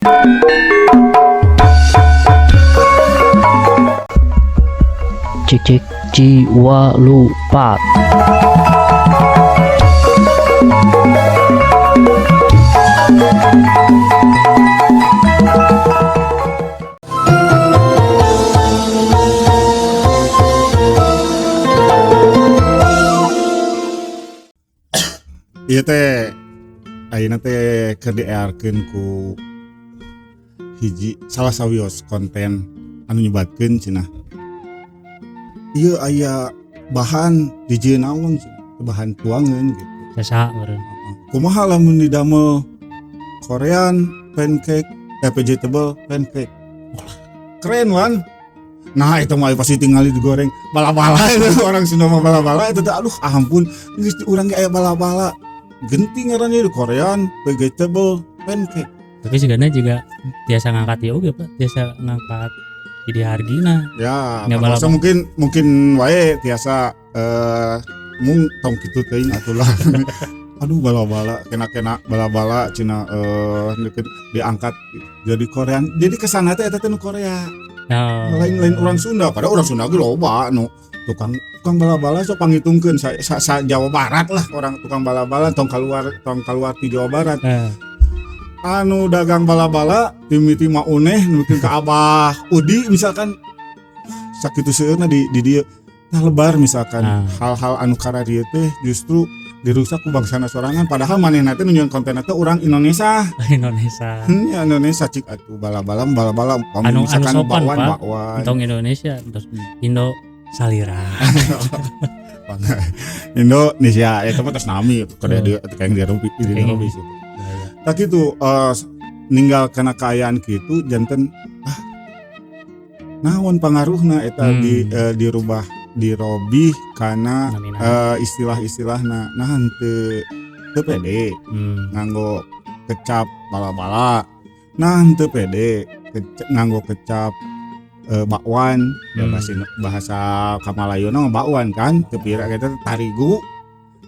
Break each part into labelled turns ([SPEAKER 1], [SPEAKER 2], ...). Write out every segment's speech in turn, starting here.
[SPEAKER 1] Cik cik jiwa lupa.
[SPEAKER 2] Ieu teh ayeuna teh keur diearkeun ku hiji salah sawios konten anu nyebatkeun cenah. Ieu aya bahan dijieun naon cenah, bahan tuangeun gitu.
[SPEAKER 3] Saha meureun?
[SPEAKER 2] Kumaha lamun didamel Korean pancake, vegetable pancake. Wah, keren wan. Nah itu mah pasti tinggal digoreng bala-bala itu orang Sunda mah bala-bala itu teh, aduh ampun geus di urang ge aya bala-bala. Genti ngaranna di Korean vegetable pancake.
[SPEAKER 3] Tapi sigana juga tiasa ngangkat ieu oge, Pak, tiasa ngangkat jadi hargina.
[SPEAKER 2] Ya,
[SPEAKER 3] Nya
[SPEAKER 2] masa
[SPEAKER 3] bala-bala.
[SPEAKER 2] mungkin mungkin wae tiasa mung tong kitu teuing atuh lah. Aduh bala-bala kena-kena bala-bala cina diangkat jadi Korean. Jadi kesana teh eta teh nu Korea.
[SPEAKER 3] Oh.
[SPEAKER 2] Lain-lain orang Sunda, padahal orang Sunda ge loba nu tukang tukang bala-bala sok pangitungkeun sa Jawa Barat lah orang tukang bala-bala tong keluar di Jawa Barat. Anu dagang bala-bala timiti mauneh mungkin ke Abah Udi misalkan sakitu seueurna di dieu tah lebar misalkan hal-hal anu kararieu teh justru dirusak ku bangsana sorangan padahal manehna teh nu nyieun konten teh urang Indonesia.
[SPEAKER 3] Indonesia.
[SPEAKER 2] Ya Indonesia cik atuh bala-bala bala-bala pami
[SPEAKER 3] Anu
[SPEAKER 2] misalkan
[SPEAKER 3] sopan,
[SPEAKER 2] bakwan,
[SPEAKER 3] Pak.
[SPEAKER 2] bakwan.
[SPEAKER 3] Tong Indonesia terus Indo salira.
[SPEAKER 2] Indonesia eta mah tos nami kada
[SPEAKER 3] Oh.
[SPEAKER 2] dia kayak dia rupi di
[SPEAKER 3] Kayaknya.
[SPEAKER 2] rupi situ. Tah kitu ninggal kana kaayaan kitu janten naon pangaruhna eta di dirubah dirobih kana
[SPEAKER 3] Namina.
[SPEAKER 2] Istilah-istilahna nah henteu teu pede nganggo kecap bala-bala nah henteu pede nganggo kecap bakwan ya bahasa Kamalayuna mah bakwan kan teu pira eta tarigu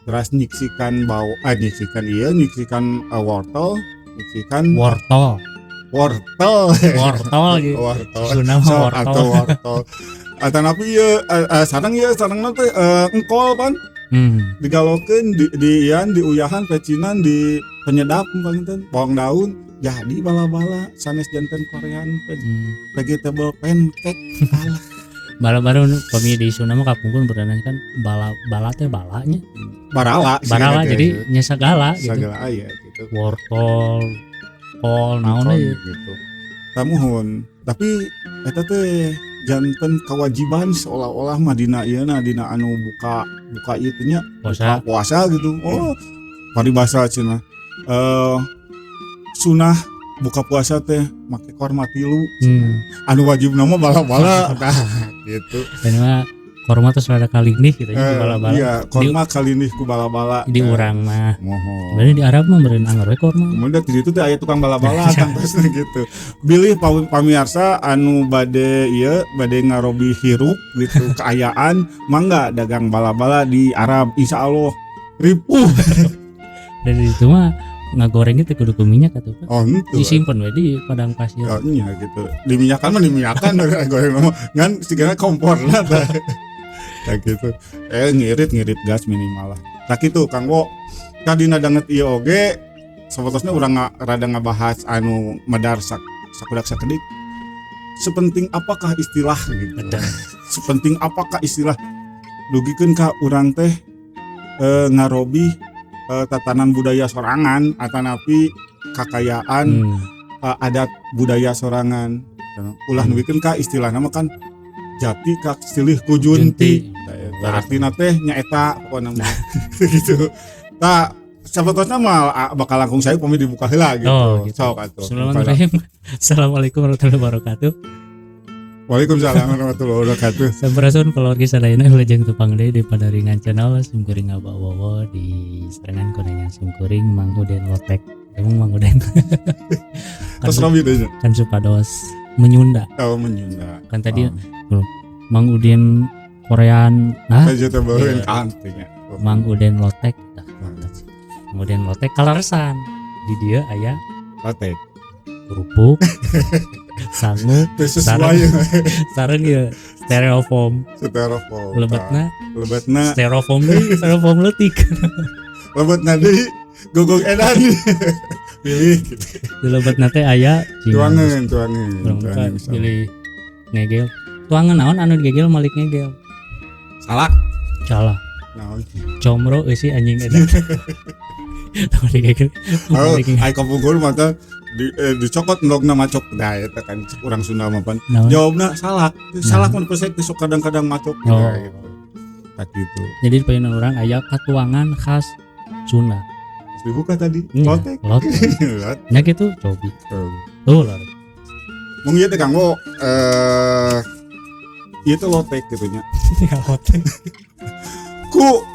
[SPEAKER 2] terus nyiksikan bau nyiksikan ieu nyiksikan wortel nyiksikan
[SPEAKER 3] Wortel.
[SPEAKER 2] Wortel.
[SPEAKER 3] Wortel gitu.
[SPEAKER 2] Wortel.
[SPEAKER 3] Sunda mah
[SPEAKER 2] Sok
[SPEAKER 3] wortel.
[SPEAKER 2] atau wortel. Atanapi ieu sareng ieu sarengna teh engkol pan digalokeun di ian diuyahan pecinan di penyedap panginten bawang daun jadi bala-bala sanes janten Korean vegetable pancake. Alah.
[SPEAKER 3] Bala-bala nu pami di Sunda mah kapungkur berenang kan bala bala teh balanya.
[SPEAKER 2] Barala sih
[SPEAKER 3] Barala
[SPEAKER 2] eta
[SPEAKER 3] jadi
[SPEAKER 2] teh.
[SPEAKER 3] nya sagala gitu.
[SPEAKER 2] Sagala aya gitu.
[SPEAKER 3] Wortel, kol naon
[SPEAKER 2] Kol
[SPEAKER 3] deui.
[SPEAKER 2] gitu. Tamuhun, tapi eta teh janten kewajiban seolah-olah mah dina ieu na dina anu buka buka ieu teh nya
[SPEAKER 3] Puasa.
[SPEAKER 2] buka puasa gitu. Oh, paribasa cenah. Sunah buka puasa teh make korma tilu. Anu wajib nama bala-bala. Nah, gitu.
[SPEAKER 3] Dan mah korma terus rada kalindih gitu ya, bala-bala.
[SPEAKER 2] Iya, korma kalindih ku bala-bala.
[SPEAKER 3] Di urang mah.
[SPEAKER 2] Mohon.
[SPEAKER 3] Berarti di Arab mah meureun anggar we korma.
[SPEAKER 2] Kemudian di situ teh aya tukang bala-bala tangtosna gitu. Bilih pamiarsa anu bade ieu bade ngarobi hirup gitu keayaan mangga dagang bala-bala di Arab insyaallah ripuh.
[SPEAKER 3] Dari situ mah ngagorengnya teh kudu ku minyak atuh Pak.
[SPEAKER 2] Oh, henteu.
[SPEAKER 3] Disimpen we di padang pasir.
[SPEAKER 2] Oh, iya gitu. Diminyakan mah diminyakan goreng mah ngan sigana komporna tah. Kayak gitu. Ngirit gas minimal lah. Tah kitu Kang Wo. Tadina danget ieu oge sebetulnya urang rada ngabahas anu medar sakudak sakedik. Sepenting apakah istilah gitu.
[SPEAKER 3] Betul.
[SPEAKER 2] Sepenting apakah istilah dugikeun ka urang teh ngarobi tatanan budaya sorangan atanapi kakayaan adat budaya sorangan. Ulah nugikeun ka istilahna mah kan jati ka silih ku junti.
[SPEAKER 3] Junti.
[SPEAKER 2] Tah, artina teh nyaeta pokona mah. Gitu. Tah sabetulna mah bakal langkung saya pami dibuka heula gitu.
[SPEAKER 3] Oh, gitu.
[SPEAKER 2] Sok atuh.
[SPEAKER 3] Bismillahirrahmanirrahim. Assalamualaikum warahmatullahi wabarakatuh.
[SPEAKER 2] Waalaikumsalam warahmatullahi wabarakatuh.
[SPEAKER 3] Sampurasun keluarga sadayana wilujeng tepang deui di Padaringan Channel simkuring Abah Wowo di serangan konanya simkuring Mang Uden Lotek. Emang Mang Uden. Kan
[SPEAKER 2] Terus Robi teh nya.
[SPEAKER 3] kan supados menyunda.
[SPEAKER 2] Oh, menyunda.
[SPEAKER 3] Kan tadi
[SPEAKER 2] Oh.
[SPEAKER 3] Mang Uden Korean, nah,
[SPEAKER 2] Vegetable
[SPEAKER 3] Iya.
[SPEAKER 2] pancake nya.
[SPEAKER 3] Mang Uden Lotek. Nah, Mang Uden Lotek kaleresan. Di dia aya
[SPEAKER 2] Lotek.
[SPEAKER 3] Kerupuk, sangu,
[SPEAKER 2] Teu sesuai.
[SPEAKER 3] Sareng ya styrofoam.
[SPEAKER 2] Styrofoam.
[SPEAKER 3] Lebetna
[SPEAKER 2] Lebetna
[SPEAKER 3] styrofoam deui, styrofoam leutik.
[SPEAKER 2] Lebetna deui gogog edan. Pilih gitu.
[SPEAKER 3] Di lebetna teh aya
[SPEAKER 2] Tuangan, tuangan.
[SPEAKER 3] Urang
[SPEAKER 2] Tuangan.
[SPEAKER 3] teh pilih ngegel. Tuangan naon anu digegel malik ngegel?
[SPEAKER 2] Salak.
[SPEAKER 3] Salah.
[SPEAKER 2] Naon?
[SPEAKER 3] Comro eusi anjing edan. Tong digegel.
[SPEAKER 2] Oh,
[SPEAKER 3] Malik ngegel.
[SPEAKER 2] ai kapungkur mah teh dicokot endogna macok. Nah, eta kan urang Sunda mah pan.
[SPEAKER 3] Naon?
[SPEAKER 2] Jawabna salak. Salak mah pesek sok kadang-kadang macok gitu.
[SPEAKER 3] Oh.
[SPEAKER 2] Gitu. Tak gitu.
[SPEAKER 3] Jadi payunan urang aya katuangan khas Sunda.
[SPEAKER 2] Terus dibuka tadi.
[SPEAKER 3] Iya,
[SPEAKER 2] Lotek.
[SPEAKER 3] Lotek.
[SPEAKER 2] Lotek.
[SPEAKER 3] Nya gitu cobi. Tuh lho.
[SPEAKER 2] Mung ieu teh kanggo ieu teh lotek gitu nya.
[SPEAKER 3] Ya lotek.
[SPEAKER 2] Ku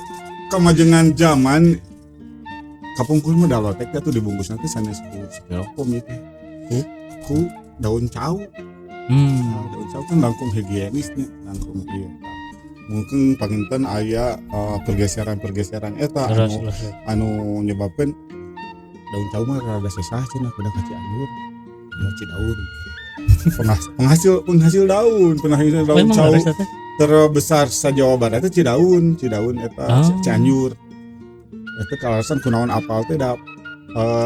[SPEAKER 2] kemajengan zaman kapungkur mah da lotek teh tuh dibungkus nanti sanes ku styrofoam ieu teh. Ku daun cau. Nah, daun cau kan langkung higienis nya, langkung ieu. Mungkin panginten aya pergeseran-pergeseran eta
[SPEAKER 3] Terus,
[SPEAKER 2] anu
[SPEAKER 3] terus.
[SPEAKER 2] anu nyebabkeun daun cau mah rada sesah cenah kuda ka Cianjur. Nu Cidaun. Penghasil penghasil daun, penghasil
[SPEAKER 3] Oh,
[SPEAKER 2] daun
[SPEAKER 3] emang
[SPEAKER 2] cau
[SPEAKER 3] leres teh?
[SPEAKER 2] terbesar sa Jawa Barat itu Cidaun, Cidaun eta
[SPEAKER 3] Oh.
[SPEAKER 2] Cianjur. Eta kalasan kunaon apal teh da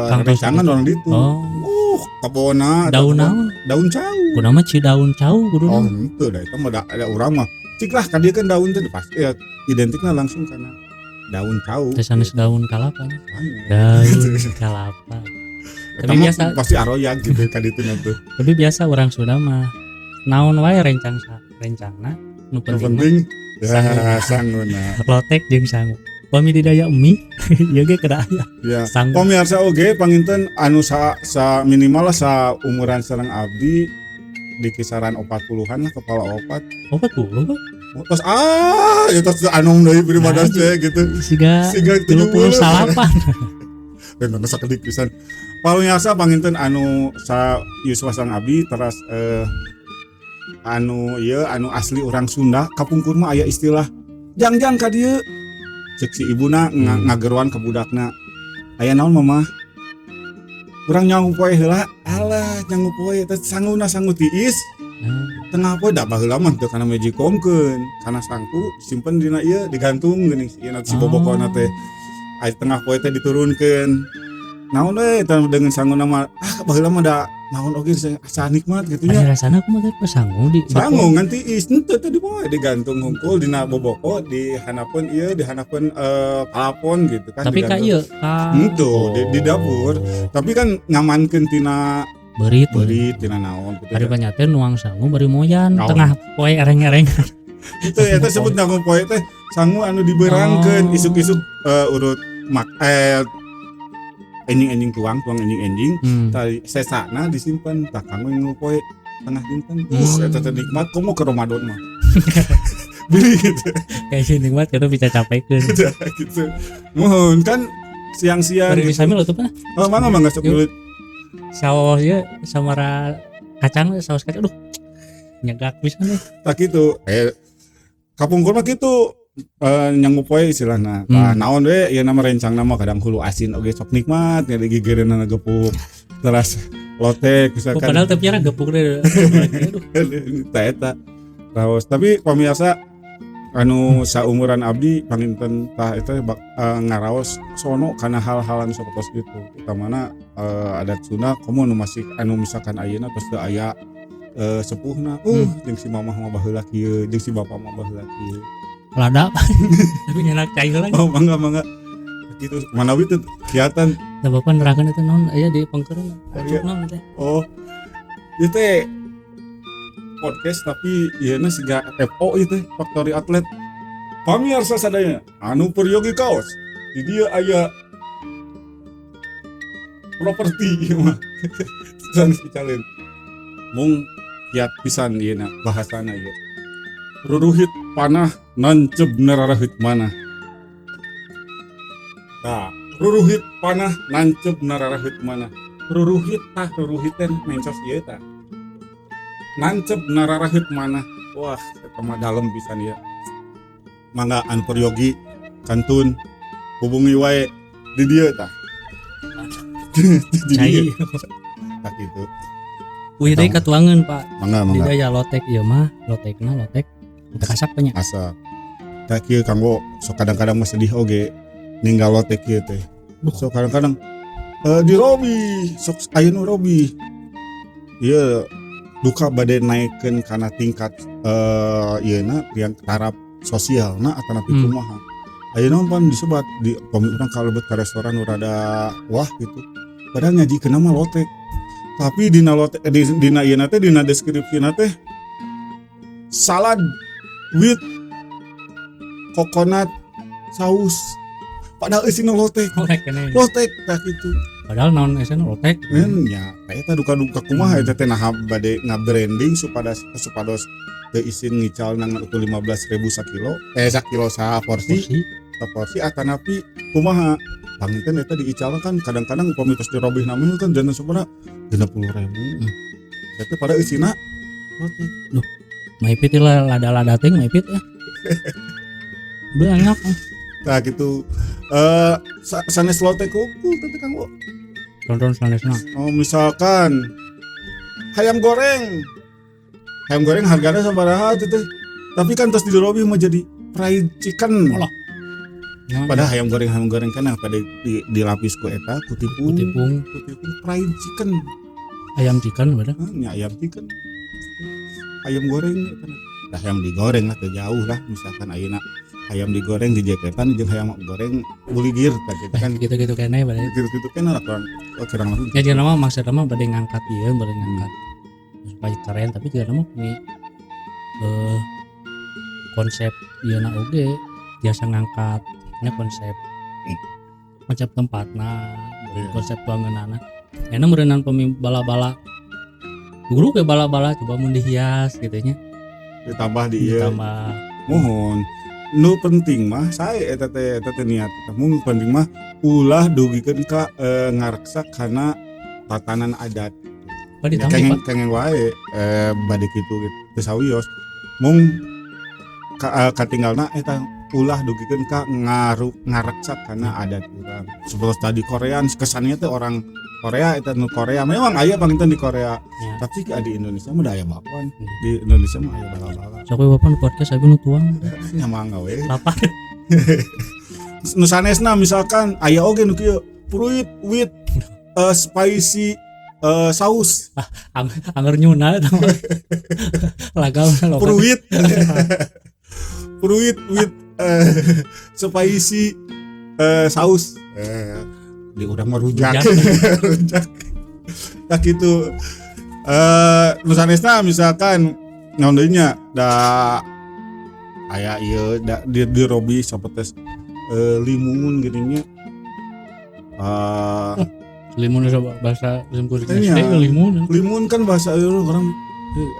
[SPEAKER 3] Kang
[SPEAKER 2] rencangan
[SPEAKER 3] Tos
[SPEAKER 2] orang ditu.
[SPEAKER 3] Oh.
[SPEAKER 2] Kebona eta
[SPEAKER 3] Daun
[SPEAKER 2] kebon.
[SPEAKER 3] naon?
[SPEAKER 2] Daun cau.
[SPEAKER 3] Kudu mah Cidaun cau kudu.
[SPEAKER 2] Oh, henteu da eta mah da, ada urang mah. Cik lah ka dieu kan daun teh pasti ya, identikna langsung karena daun cau.
[SPEAKER 3] Teh sanes daun kalapa.
[SPEAKER 2] Daun.
[SPEAKER 3] Daun kalapa.
[SPEAKER 2] Eta
[SPEAKER 3] Tapi
[SPEAKER 2] mah
[SPEAKER 3] biasa-
[SPEAKER 2] pasti aroyak gitu ka ditu na tuh.
[SPEAKER 3] Tapi biasa orang Sunda mah naon wae rencang rencangna nu
[SPEAKER 2] Nu
[SPEAKER 3] penting mah
[SPEAKER 2] penting ya sanguna.
[SPEAKER 3] lotek jeung sangu. Pami di daya mie ieu ge kedah aya
[SPEAKER 2] Ya.
[SPEAKER 3] sangu.
[SPEAKER 2] Pemirsa oge panginten anu sa minimal lah sa umuran sareng abdi di kisaran 40-an lah kepala opat.
[SPEAKER 3] 40 Pak.
[SPEAKER 2] Terus ah ya terus anom deui pribadi
[SPEAKER 3] Nah,
[SPEAKER 2] teh gitu.
[SPEAKER 3] Siga
[SPEAKER 2] Siga 78. Dan sakedik pisan. Palunyasa panginten anu sa yuswa sang abdi teras anu ieu anu asli orang Sunda kapungkur mah aya istilah jang-jang ka dieu cek si ibuna ngageroan ka budakna aya naon mama urang nyangu poe heula alah nyangu poe teh sanguna sangu tiis tengah poe da baheula mah teu kana magicomkeun kana sangku simpen dina ieu digantung geuning si ieu si bobokona teh aya tengah poe teh diturunkeun naon we eta dengan sanguna mah ah baheula mah da naon oge asa nikmat gitu nya.
[SPEAKER 3] Aya rasana kumaha teh sangu di
[SPEAKER 2] Sangu ngan tiis henteu teh dibawa digantung hungkul dina boboko di hanapeun ieu di hanapeun palapon gitu kan.
[SPEAKER 3] Tapi ka
[SPEAKER 2] digantung.
[SPEAKER 3] ieu ka
[SPEAKER 2] Henteu, di dapur. Tapi kan ngamankeun tina
[SPEAKER 3] Beurit.
[SPEAKER 2] beurit tina naon gitu.
[SPEAKER 3] Ari banyak teh nuang sangu bari moyan
[SPEAKER 2] Naon.
[SPEAKER 3] tengah poe ereng-ereng.
[SPEAKER 2] Itu eta sebut nyangu poe teh sangu anu dibeurangkeun
[SPEAKER 3] Oh.
[SPEAKER 2] isuk-isuk urut mak enjing-enjing tuang tuang enjing-enjing tadi sesana disimpan tak kanggo nyangu poe tengah dinten. Eta teh nikmat komo ke Ramadan mah. Beli gitu.
[SPEAKER 3] Kayak sih nikmat kita bisa capekeun.
[SPEAKER 2] Gitu. Mohon kan siang-siang.
[SPEAKER 3] Bari
[SPEAKER 2] Gitu.
[SPEAKER 3] bisa mil tuh Pak.
[SPEAKER 2] Oh, mangga mangga sok
[SPEAKER 3] Yuk.
[SPEAKER 2] dulu.
[SPEAKER 3] Saos ieu samara kacang saus kacang aduh. Nyegak pisan nih.
[SPEAKER 2] Tak gitu. Kapungkur mah kitu. Nyangu poe istilahna. Tah naon we ieu nama rencang nama kadang hulu asin oge sok nikmat nya digigireunana gepuk. Teras lotek misalkan.
[SPEAKER 3] Padahal teu piara gepuk deh. Aduh.
[SPEAKER 2] Eta eta. Terus tapi pemirsa anu saumuran abdi panginten tah eta ngaraos sono kana hal-hal anu sapertos gitu. Utamana adat Sunda komo nu masih anu misalkan ayeuna tos teu aya sepuhna. Jeung si mamah mah baheula kieu, jeung si bapak mah baheula kieu.
[SPEAKER 3] Lada. Tapi nyenak cai heula.
[SPEAKER 2] Oh, mangga mangga. Gitu manawi teu kiatan.
[SPEAKER 3] Da bapak nerangkeun eta naon aya di pengkereun.
[SPEAKER 2] Oh, iya.
[SPEAKER 3] Acuk naon teh.
[SPEAKER 2] Oh. Ieu teh podcast tapi ieu na siga FO ieu teh Factory Outlet. Pamirsa sadaya anu peryogi kaos. Di dieu aya properti ieu mah. Sanes dicalin. Mung kiat pisan ieu na bahasana ieu. Ruruhit panah nancep nararahit manah. Nah, ruruhit panah nancep nararahit manah. Ruruhit tah ruruhit teh mencos ieu tah. Nancep nararahit manah. Wah, eta mah dalem pisan ieu. Mangga anu peryogi kantun hubungi wae di dieu tah. Di
[SPEAKER 3] Cai.
[SPEAKER 2] dieu. Tah gitu.
[SPEAKER 3] Wih deui katuangeun, Pak.
[SPEAKER 2] Mangga
[SPEAKER 3] Di
[SPEAKER 2] mangga.
[SPEAKER 3] Daya lotek ieu mah, lotekna lotek lotek asap nya.
[SPEAKER 2] Asa. Tah kieu kanggo sok kadang-kadang mah sedih oge ninggal lotek kieu teh. Sok kadang-kadang dirobi, sok aya nu robi. Ieu duka bade naikkeun kana tingkat ieu na yang taraf sosialna atanapi kumaha. Ayeuna pan disebat di pami urang kalebet ka restoran nu rada wah gitu. Padahal nyajikeunna mah lotek. Tapi dina lotek dina ieu teh, dina deskripsina teh salad with coconut sauce. Padahal eusina lotek.
[SPEAKER 3] Lotek keneh.
[SPEAKER 2] Lotek tah kitu.
[SPEAKER 3] Padahal naon esena lotek.
[SPEAKER 2] Kan ya eta duka-duka kumaha eta teh, naha bade nga-branding supados supados teu isin ngical nang utuh 15.000 sakilo, sakilo saporsi.
[SPEAKER 3] Porsi.
[SPEAKER 2] Saporsi atanapi kumaha. Panginten eta diical kan kadang-kadang upami tos dirobih namanya kan janten sabaraha, 60.000. Eta pada eusina lotek.
[SPEAKER 3] Maipit lah, lada-lada teh maipit ya. Banyak.
[SPEAKER 2] Nah gitu, sanes lotek hungkul teh, Kang Wo.
[SPEAKER 3] Tonton sanesna.
[SPEAKER 2] Oh, misalkan ayam goreng. Ayam goreng harganya sabaraha teh teh. Tapi kan terus dirobih mau jadi fried chicken.
[SPEAKER 3] Alah. Nah,
[SPEAKER 2] Padahal ayam goreng kan yang pada dilapis ku eta ku tipung,
[SPEAKER 3] tipung.
[SPEAKER 2] Ku tipung fried chicken.
[SPEAKER 3] Ayam chicken padahal.
[SPEAKER 2] Hah, nya ayam chicken. Ayam goreng eta. Dah ayam digoreng lah teu jauh lah, misalkan ayeuna ayam digoreng di jeketan jeung ayam goreng buligir tah gitu kan.
[SPEAKER 3] Gitu-gitu keneh padahal.
[SPEAKER 2] Gitu-gitu kan lah kurang, oh, kurang lebih.
[SPEAKER 3] Ya jangan nama maksudnya mah bade ngangkat ieu, bade ngangkat supaya keren, tapi juga nama punya konsep ieu na oge biasa ngangkat nya konsep konsep tempatna, konsep bangunanna. Enak meureunan pemi bala-bala dulu ke bala-bala coba mun dihias gitu nya.
[SPEAKER 2] Ditambah di ieu.
[SPEAKER 3] Ditambah.
[SPEAKER 2] Mohon, nu penting mah saya eta teh niat eta mun penting mah ulah dugikeun ka ngareksak kana tatanan adat.
[SPEAKER 3] Apa
[SPEAKER 2] Ya,
[SPEAKER 3] ditambah,
[SPEAKER 2] kenging
[SPEAKER 3] Pak?
[SPEAKER 2] Kenging wae bade kitu gitu teu sawios mung katinggalna eta ulah dugikeun ka ngaru ngareksak kana adat urang. Seperti tadi Korean, kesannya teh orang Korea eta nu Korea memang aya panginten di Korea, tapi di Indonesia mah da aya bakwan. Di Indonesia mah aya bala-bala.
[SPEAKER 3] Sok we bapak nu podcast abi nu tuang.
[SPEAKER 2] Nya mangga we.
[SPEAKER 3] Lapar.
[SPEAKER 2] Nu sanesna misalkan aya oge nu kieu, fruit with spicy sauce.
[SPEAKER 3] Angger nyuna eta mah. Lagam loba.
[SPEAKER 2] Fruit fruit with spicy saus, di urang mah rujak rujak tah gitu. Nu sanesna misalkan naon deui nya, da aya ieu da di robi sapertos limun gini nya.
[SPEAKER 3] Limun bahasa sim kuring
[SPEAKER 2] Iya.
[SPEAKER 3] SD limun.
[SPEAKER 2] Limun kan bahasa ieu orang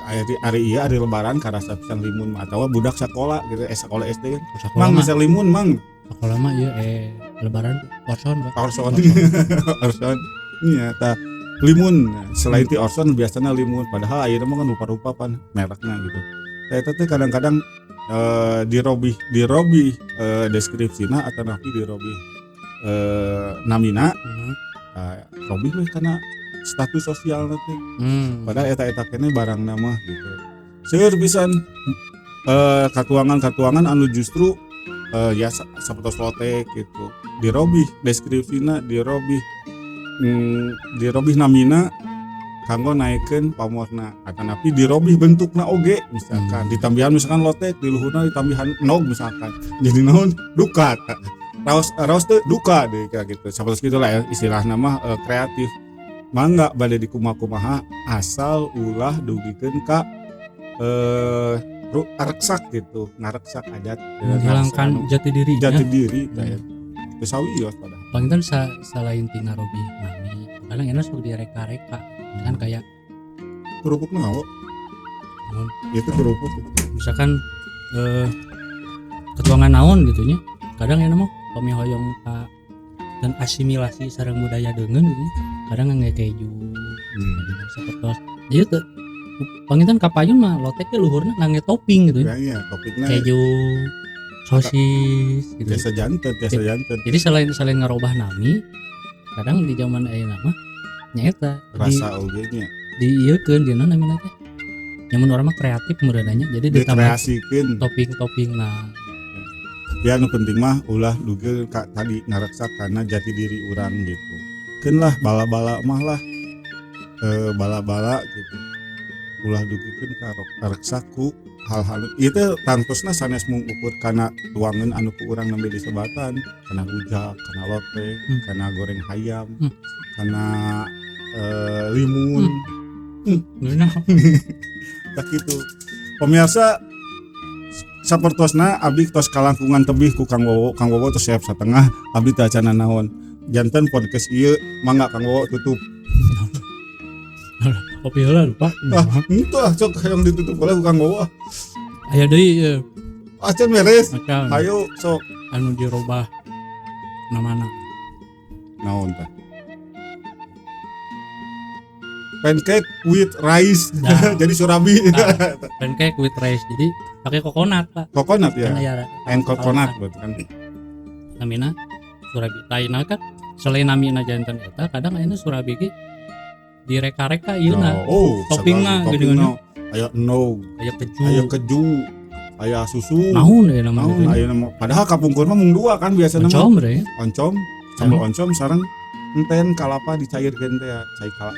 [SPEAKER 2] aya di ari ieu ari lebaran karasa pisan limun mah atawa budak sekolah gitu, sekolah SD kan.
[SPEAKER 3] Sekolah
[SPEAKER 2] Mang
[SPEAKER 3] mah
[SPEAKER 2] bisa limun, mang.
[SPEAKER 3] Sekolah mah ieu lebaran orson, Pak.
[SPEAKER 2] Orson, orson iya tah limun. Selain ti orson biasanya limun, padahal ayeuna mah kan rupa-rupa pan mereknya gitu. Tah eta teh kadang-kadang dirobih dirobih deskripsina atau napi dirobih namina, robih we kana status sosial teh, padahal eta-eta keneh barang nama gitu. Seueur pisan katuangan-katuangan anu justru ya sapertos lotek gitu dirobih deskripsina, dirobih dirobih namina kanggo naikkeun pamorna atanapi dirobih bentukna oge misalkan ditambihan, misalkan lotek di luhurna ditambihan nog misalkan jadi naon, duka raos raos teh duka deh kayak gitu. Sapertos gitu lah ya, istilah nama kreatif mangga bade dikumaha-kumaha asal ulah dugikeun ka reksak gitu, ngareksak adat.
[SPEAKER 3] Menghilangkan jati diri.
[SPEAKER 2] Jati diri kayak teu sawios padahal.
[SPEAKER 3] Panginten selain tina robih nami, kadang enak sok direka-reka kan kayak
[SPEAKER 2] kerupuk mah wo.
[SPEAKER 3] Naon?
[SPEAKER 2] Itu kerupuk.
[SPEAKER 3] Misalkan ketuangan naon gitu nya, kadang enak mah pami hoyong ka dan asimilasi sareng budaya deungeun gitu nya, kadang ngangge keju sapertos ieu teh. Panginten kapayun mah lotek teh luhurna ngangge topping gitu
[SPEAKER 2] Ya, iya, topiknya
[SPEAKER 3] keju, sosis gitu.
[SPEAKER 2] Biasa janten, biasa janten.
[SPEAKER 3] Jadi selain selain ngarobah nami, kadang di zaman ayeuna mah Nya eta
[SPEAKER 2] rasa oge nya
[SPEAKER 3] di ieukeun dina namina teh. Nyamun urang mah kreatif meureunanya jadi ditambah
[SPEAKER 2] dikreasikeun
[SPEAKER 3] topping-toppingna.
[SPEAKER 2] Ya nu penting mah ulah duga ka, tadi ngareksa karena jati diri urang gitu. Keun lah bala-bala mah lah bala-bala gitu. Ulah dugikeun ka reksa ku hal-hal itu tangtosna sanes mung ukur kana tuangan anu ku urang nembe disebatan kana rujak, kana lotek, kana goreng hayam, kana limun. Tak gitu. Pemirsa sapertosna abdi tos kalangkungan tebih ku Kang Wowo. Kang Wowo tos siap satengah abdi teu acan naon. Janten podcast ieu mangga Kang Wowo tutup.
[SPEAKER 3] Kopi heula lupa.
[SPEAKER 2] Ah, henteu ah sok hayang ditutup oleh ku Kang Wowo.
[SPEAKER 3] Aya deui ieu.
[SPEAKER 2] Acan beres. Hayu sok
[SPEAKER 3] anu dirobah namana.
[SPEAKER 2] Naon tah? Pancake with rice.
[SPEAKER 3] Nah.
[SPEAKER 2] Jadi surabi.
[SPEAKER 3] Nah, pancake with rice. Jadi pakai coconut, Pak.
[SPEAKER 2] Coconut ya. And coconut berarti kan.
[SPEAKER 3] Namina surabi. Lainna kan selain namina janten eta kadang ayeuna surabi ge direka-reka ieu na.
[SPEAKER 2] Oh,
[SPEAKER 3] toppingna geuningan.
[SPEAKER 2] Aya endog, aya keju, aya susu.
[SPEAKER 3] Naon ieu nama gitu.
[SPEAKER 2] Aya nama. Padahal kapungkur mah mung dua kan biasana mah.
[SPEAKER 3] Oncom re.
[SPEAKER 2] Oncom, sambal oncom sareng enten kalapa dicairkeun teh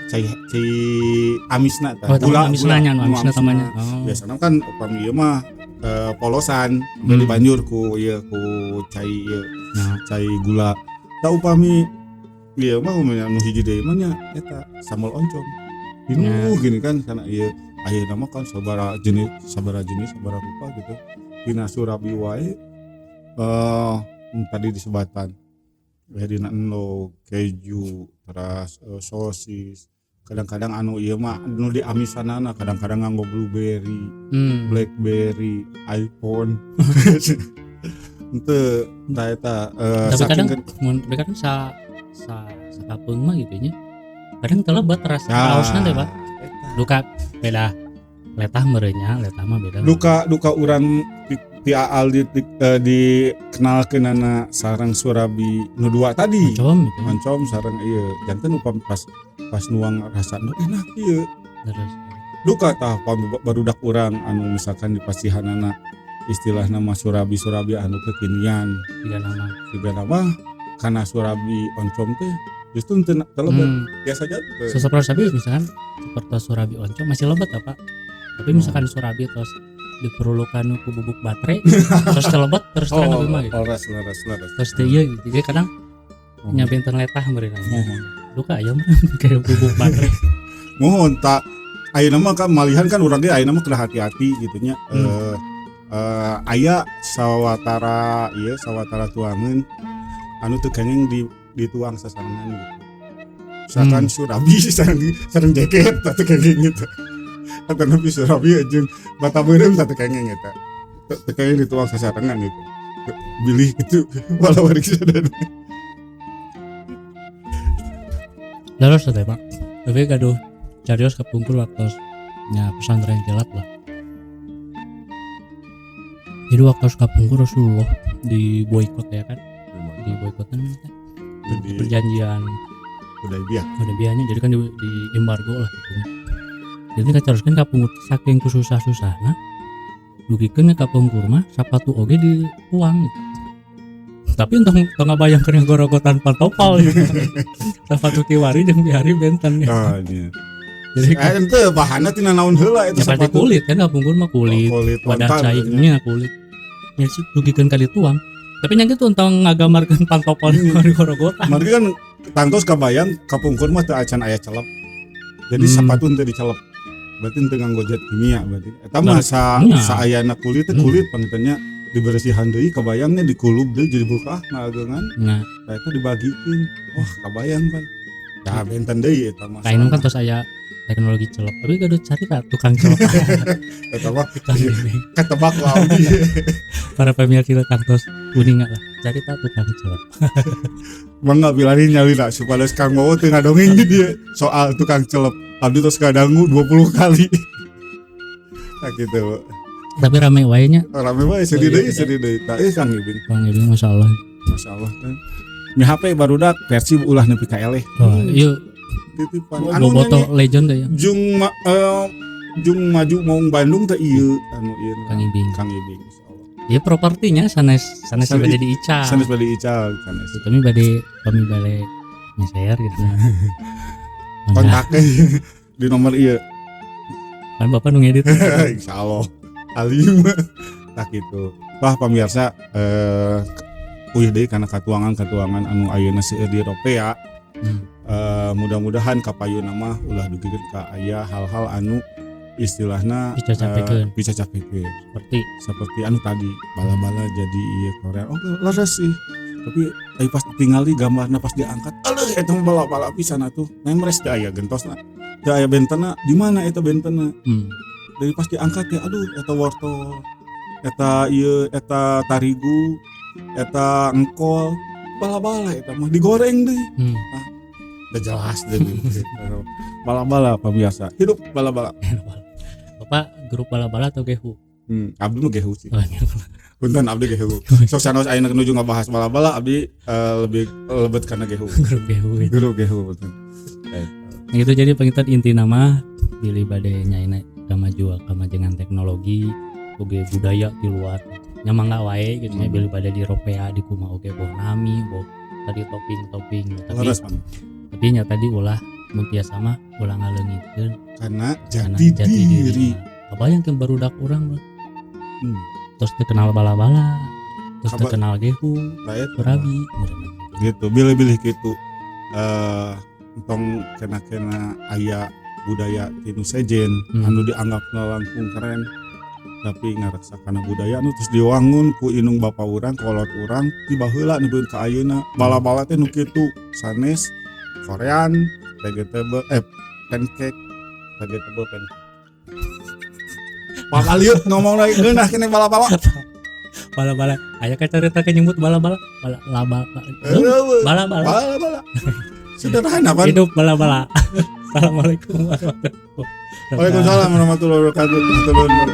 [SPEAKER 2] cai cai amisna tah.
[SPEAKER 3] Gula amisna nya, amisna tamanya.
[SPEAKER 2] Oh. Biasana kan upami ieu mah polosan dibanjur ku ieu ku cai ieu.
[SPEAKER 3] Nah,
[SPEAKER 2] cai gula. Tah upami ieu mah nu hiji deui mah nya eta sambal oncom. Pinuh gini kan kana ieu ayeuna mah kan sabaraha jenis sabaraha rupa gitu. Dina surabi wae tadi disebatan dina endog, keju, terus sosis. Kadang-kadang anu ieu mah anu diamisanana kadang-kadang nganggo blueberry, blackberry, iPhone. Henteu tah eta
[SPEAKER 3] tapi kadang mun kadang sa sakapeung mah gitu nya. Kadang teu lebat rasa raosna teh, Pak. Duka beda letah meureunnya, letah mah beda.
[SPEAKER 2] Duka urang ti aal dikenalkeunana sareng surabi nu dua tadi.
[SPEAKER 3] Oncom gitu.
[SPEAKER 2] Oncom sareng ieu. Janten upami pas nuang rasana enak ieu.
[SPEAKER 3] Terus
[SPEAKER 2] duka tah barudak urang anu misalkan dipasihanana istilahna mah surabi-surabi anu kekinian. Tiga nama kana surabi oncom teh justru teu lebet. Biasa aja.
[SPEAKER 3] Seseperti surabi misalkan seperti surabi oncom masih lebet ya, Pak. Tapi misalkan surabi terus diperlukan ku bubuk baterai terus telebet terus terang abi mah gitu.
[SPEAKER 2] Leres.
[SPEAKER 3] Terus teh ieu gitu. Jadi kadang nya benten letah meureun. Duka aya mah kayak bubuk baterai.
[SPEAKER 2] Mohon tak ayeuna mah kan malihan kan urang ge ayeuna mah kudu hati-hati gitu nya. Aya sawatara ieu sawatara tuangeun anu teu kenging dituang sasarengan gitu. Misalkan surabi sareng jaket teu kenging gitu. Atau nepi surabi jeung bata beureum satu kenging eta. Teu kenging dituang sasarengan gitu. Bilih gitu walau ari sadana.
[SPEAKER 3] Terus teh Pak. Tapi gaduh carios kapungkur waktu nya pesantren kilat lah. Jadi waktu kapungkur Rasulullah di boikot ya kan. Di boikotan teh. Di perjanjian
[SPEAKER 2] Hudaybiyah.
[SPEAKER 3] Hudaybiyahnya jadi kan di embargo lah gitu. Jadi kacaroskeun kapungkur saking kususah-susahna dugikeun kapungkur mah sapatu oge dituang gitu. Tapi entong tong ngabayangkeun gorogotan pantopal gitu. Sapatu kiwari jeung bihari benten gitu.
[SPEAKER 2] Oh iya.
[SPEAKER 3] Jadi
[SPEAKER 2] henteu bahanna tina naon heula eta
[SPEAKER 3] ya, sapatu kulit kan kapungkur mah kulit.
[SPEAKER 2] Oh, kulit
[SPEAKER 3] wadah cairnya kulit. Nya dugikeun ka dituang. Tapi nya kitu entong ngagambarkeun pantopal gorogotan.
[SPEAKER 2] Margi kan tangtos kabayang kapungkur mah teu acan aya celep. Jadi sapatu henteu dicelep. Berarti teu nganggo zat kimia berarti. Eta mah saayana kulit teh kulit pangintennya dibersihan deui kabayangnya dikulub deui jadi bukah ngageungan.
[SPEAKER 3] Nah,
[SPEAKER 2] eta dibagikeun. Wah, kabayang pan. Tah benten deui eta mah.
[SPEAKER 3] Kain kan tos aya teknologi celep. Tapi gaduh cari ka tukang celep.
[SPEAKER 2] Eta mah ketebak ku abdi.
[SPEAKER 3] Para pemirsa kantos uninga lah. Cari ta tukang celep.
[SPEAKER 2] Mangga bilari nyalira supaya Kang Wowo teu ngadongeng di dieu soal tukang celep. Abdi tos kadangu 20 kali. Tah kitu.
[SPEAKER 3] Tapi rame wae nya.
[SPEAKER 2] Rame wae sedih deui sedih deui. Tah Kang Ibing.
[SPEAKER 3] Kang Ibing masyaallah.
[SPEAKER 2] Masyaallah. Mi HP barudak versi ulah nepi ka eleh.
[SPEAKER 3] Oh, ieu
[SPEAKER 2] Titipan. Anu
[SPEAKER 3] Bobotoh
[SPEAKER 2] nyanyi
[SPEAKER 3] legend deh ya.
[SPEAKER 2] Jung maju Maung Bandung teh ieu anu ieu.
[SPEAKER 3] Kang Ibing.
[SPEAKER 2] Kang Ibing insyaallah.
[SPEAKER 3] Dia propertinya sanes sanes
[SPEAKER 2] Sanes-
[SPEAKER 3] bade diical.
[SPEAKER 2] Sanes bade ical sanes.
[SPEAKER 3] Kami bade kami bade nge-share gitu. Mangga.
[SPEAKER 2] Kontaknya di nomor ieu.
[SPEAKER 3] Kan bapak nu ngedit.
[SPEAKER 2] Insyaallah. Alim. Tah gitu. Wah pamirsa, uih deui kana katuangan-katuangan anu ayeuna seueur di Ropea. Mudah-mudahan kapayuna mah ulah dugikeun ka aya hal-hal anu istilahna
[SPEAKER 3] Dicacapekeun.
[SPEAKER 2] Dicacapekeun.
[SPEAKER 3] Seperti
[SPEAKER 2] Seperti anu tadi bala-bala jadi ieu Korea. Oh, leres sih. Tapi ai pas tinggali gambarna, pas diangkat, aleuh, eta mah bala-bala pisan atuh. Nemres teu aya gentosna. Teu aya bentena, di mana eta bentena? Dari pas diangkat ya, aduh, eta wortel, eta ieu, eta tarigu, eta engkol, bala-bala eta mah digoreng deh. Udah jelas deh bala-bala. Pemirsa, hidup bala-bala.
[SPEAKER 3] Bapak grup bala-bala atau gehu?
[SPEAKER 2] Abdi mah gehu sih.
[SPEAKER 3] Oh, iya.
[SPEAKER 2] Punten, abdi gehu. Sok sanaos ayeuna nuju ngabahas bala-bala, abdi lebih lebet karena gehu.
[SPEAKER 3] Grup gehu gitu.
[SPEAKER 2] Grup gehu punten.
[SPEAKER 3] Nah, gitu, jadi panginten intina mah bilih bade nyaina kamajuan kamajengan teknologi oge budaya di luar nya mangga wae gitu nya. Bilih bade di ropea di kumaha oge, boh nami, boh tadi topping-topping, tapi
[SPEAKER 2] Leres, Bang.
[SPEAKER 3] Tapi nya tadi ulah mun tiasa mah ulah ngaleungitkeun
[SPEAKER 2] karena
[SPEAKER 3] karena
[SPEAKER 2] jati diri.
[SPEAKER 3] Apa yang ke barudak urang mah terus terkenal bala-bala, terus terkenal gehu,
[SPEAKER 2] Nah, eta.
[SPEAKER 3] surabi.
[SPEAKER 2] Gitu, bilih-bilih gitu entong kena-kena aya budaya ti nu sejen anu dianggap langkung keren, tapi ngaraksa kana budaya anu terus diwangun ku indung bapa urang, kolot urang ti baheula nepi ka ayeuna. Bala-bala teh nu kitu, sanes Korean vegetable, pancake, vegetable pancake. Pakaliut ngomong lagi geunah kene bala-bala.
[SPEAKER 3] Bala-bala aya ka carita ke nyebut bala-bala bala laba bala-bala.
[SPEAKER 2] Bala-bala sederhana kan.
[SPEAKER 3] Hidup bala-bala. Assalamualaikum warahmatullahi wabarakatuh.
[SPEAKER 2] Waalaikumsalam warahmatullahi wabarakatuh. Hatur nuhun.